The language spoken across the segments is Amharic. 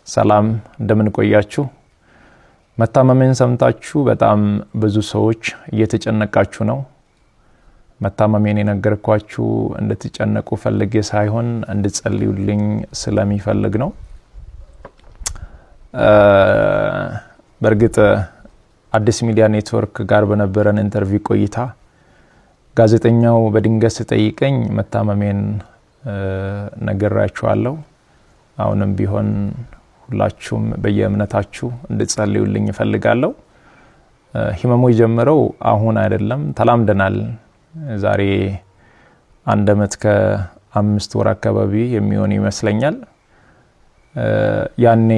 ሰላም፣ እንደምን ቆያችሁ? መታመሜን ሰምታችሁ በጣም ብዙ ሰዎች እየተጨነቃችሁ ነው። መታመሜን የነገርኳችሁ እንድትጨነቁ ፈልጌ ሳይሆን እንድጸልዩልኝ ስለሚፈልግ ነው። በእርግጥ አዲስ ሚዲያ ኔትወርክ ጋር በነበረን interview ቆይታ ጋዜጠኛው በድንገት ስጠይቀኝ መታመሜን ነግራችኋለሁ። አሁንም ቢሆን ሁላችሁም በየእምነታችሁ እንድጸልዩልኝ እፈልጋለሁ። ህመሙ የጀመረው አሁን አይደለም፣ ተላምደናል። ዛሬ 1 ዓመት ከ5 ወር አካባቢ የሚሆን ይመስለኛል። ያኔ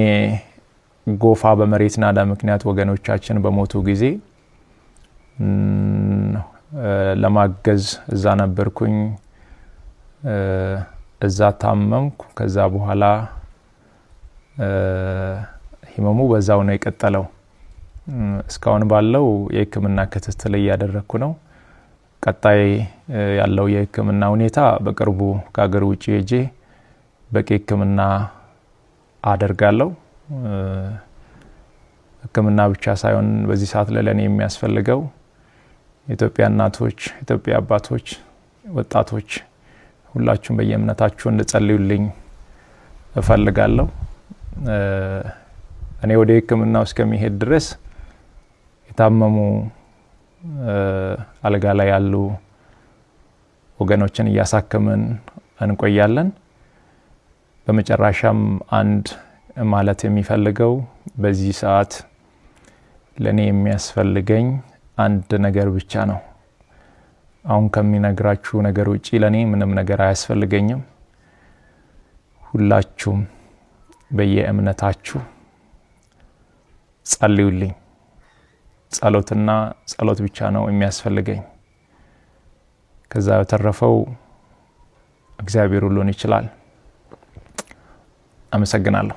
ጎፋ በመሬት ናዳ ምክንያት ወገኖቻችን በሞቱ ጊዜ ለማገዝ እዛ ነበርኩኝ። እዛ ታመምኩ። ከዛ በኋላ ህመሙ በዛው ነው የቀጠለው። እስካሁን ባለው የህክምና ክትትል እያደረግኩ ነው። ቀጣይ ያለው የህክምና ሁኔታ በቅርቡ ከሀገር ውጭ ሄጄ በቂ ህክምና አደርጋለሁ። ህክምና ብቻ ሳይሆን በዚህ ሰዓት ላይ ለእኔ የሚያስፈልገው የኢትዮጵያ እናቶች፣ የኢትዮጵያ አባቶች፣ ወጣቶች ሁላችሁም በየእምነታችሁ እንድጸልዩልኝ እፈልጋለሁ። እኔ ወደ ህክምናው እስከሚሄድ ድረስ የታመሙ አልጋ ላይ ያሉ ወገኖችን እያሳከምን እንቆያለን። በመጨረሻም አንድ ማለት የሚፈልገው በዚህ ሰዓት ለእኔ የሚያስፈልገኝ አንድ ነገር ብቻ ነው። አሁን ከሚነግራችሁ ነገር ውጪ ለእኔ ምንም ነገር አያስፈልገኝም። ሁላችሁም በየእምነታችሁ ጸልዩልኝ። ጸሎትና ጸሎት ብቻ ነው የሚያስፈልገኝ። ከዛ በተረፈው እግዚአብሔር ሁሉን ይችላል። አመሰግናለሁ።